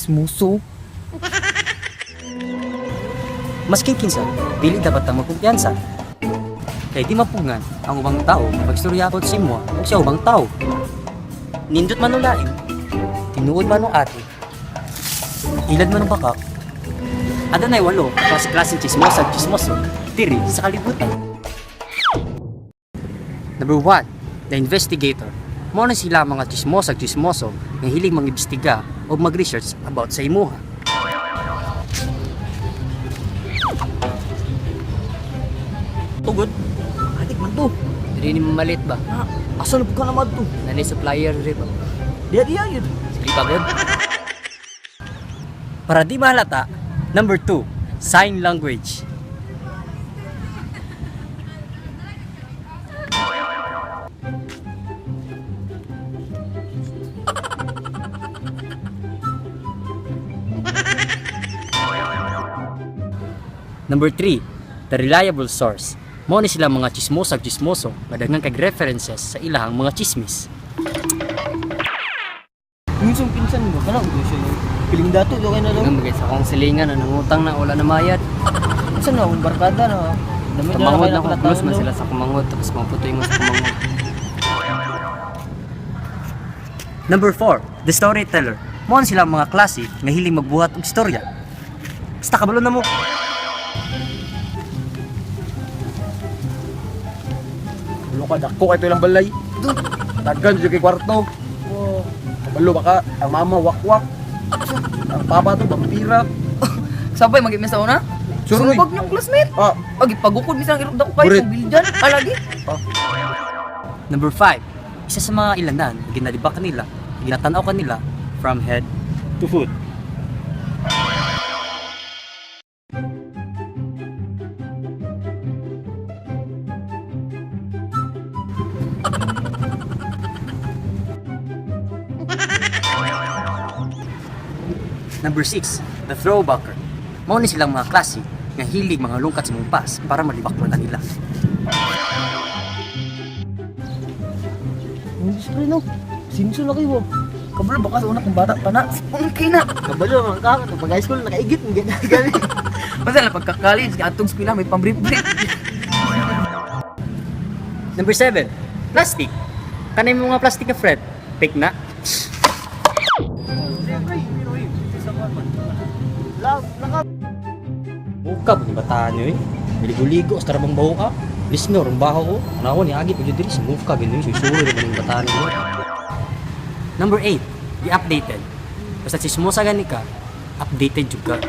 Chismoso. Masking kinsa, dili dapat ta magkumpiyansa. Kay di mapugngan ang ubang tao pagsuryakot si mo ug sa ubang tao. Nindot man og lain, tinuod man og ate, ilad man og baka. Adunay walo ka klase-klaseng chismosa ug chismoso diri sa kalibutan. Number 1, the investigator. Mao na sila mga chismosa ug chismoso nga hilig mangimbestiga o mag-research about sa imuha. Tugod. Adik man to. Diri ni mamalit ba? Ah, asa na ka naman to? Nani supplier diri ba? Diya diya yun. Sige pa god. Para di mahalata, number 2, sign language. Number 3, the reliable source. Mao ni sila mga chismosag chismoso nga daghan kag references sa ilahang mga chismis. Minsan pinsan mo kana ko siya. Piling dato do kay na daw. Nga magay sa akong silingan na nangutang na wala na mayad. Minsan na akong barkada na. Dami na Tumangod kayo na ako, nakataon close man daw. sila sa kumangod tapos maputoy mo sa kumangod. Number 4, the storyteller. Mao ni sila mga klase nga hilig magbuhat og istorya. Basta kabalo na mo. Kabalo ka, dako kay ito ilang balay. Daghan jud kay kwarto. Wow. Kabalo baka ang mama wakwak. Ang papa to vampira. Sabay, mag sa una. Suroy. Sumbag niyong classmate. Ah, Agi, pagukod, minsan ang irog dako kayo. Burit. Kung biljan. Alagi. Number 5, isa sa mga ilanan na ginalibak kanila, ginatanaw kanila from head to foot. Number 6, the throwbacker. Mao ni silang mga klase nga hilig mga lungkat sa mong pas para malibak mo nila. Hindi sa no. Sinso na kayo. Kabalo baka sa una kung bata pa na. Okay na. Kabalo ka ka pag high school nakaigit ng ganyan gani. Basta na pagka-college, atong eskwela may pambrief-brief. Number 7, plastic. Kanay mo mga plastic na friend. Fake na. Buka po ni bataan nyo eh. Niligo-ligo, sa tarabang baho ka. Listener, ang baho ko. Ano ako, niagi pa dyan diri. Smooth ka, gano'n. Susuro na yung bataan nyo. Number 8, the updated. Basta sismosa gani ka, updated juga.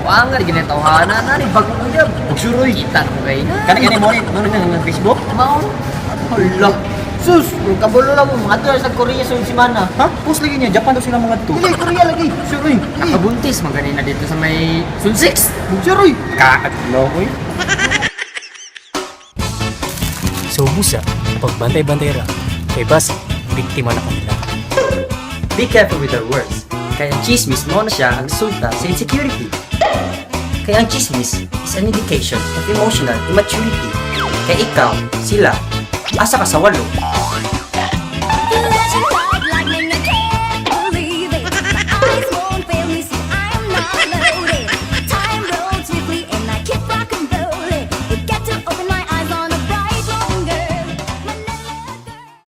Wanga, di ginatawhana na ni bago na jab. Suroy. Kita ko kay. Kani kani mo ni mo na Facebook? Mao. Hala. Sus, kung kabalo lang mo mga to sa Korea sa semana. Ha? Post lagi niya, Japan daw sila mga to. Dili Korea lagi. Suroy. Nakabuntis man ganina dito sa may Sun 6. Suroy. Kaatlo ko. So busa, pagbantay-bantay ra, kay basi, biktima na kanila. Be careful with our words. Kaya ang chismis mo na siya ang resulta sa insecurity. Kaya ang chismis is an indication of emotional immaturity. Kaya ikaw, sila, asa ka sa walo.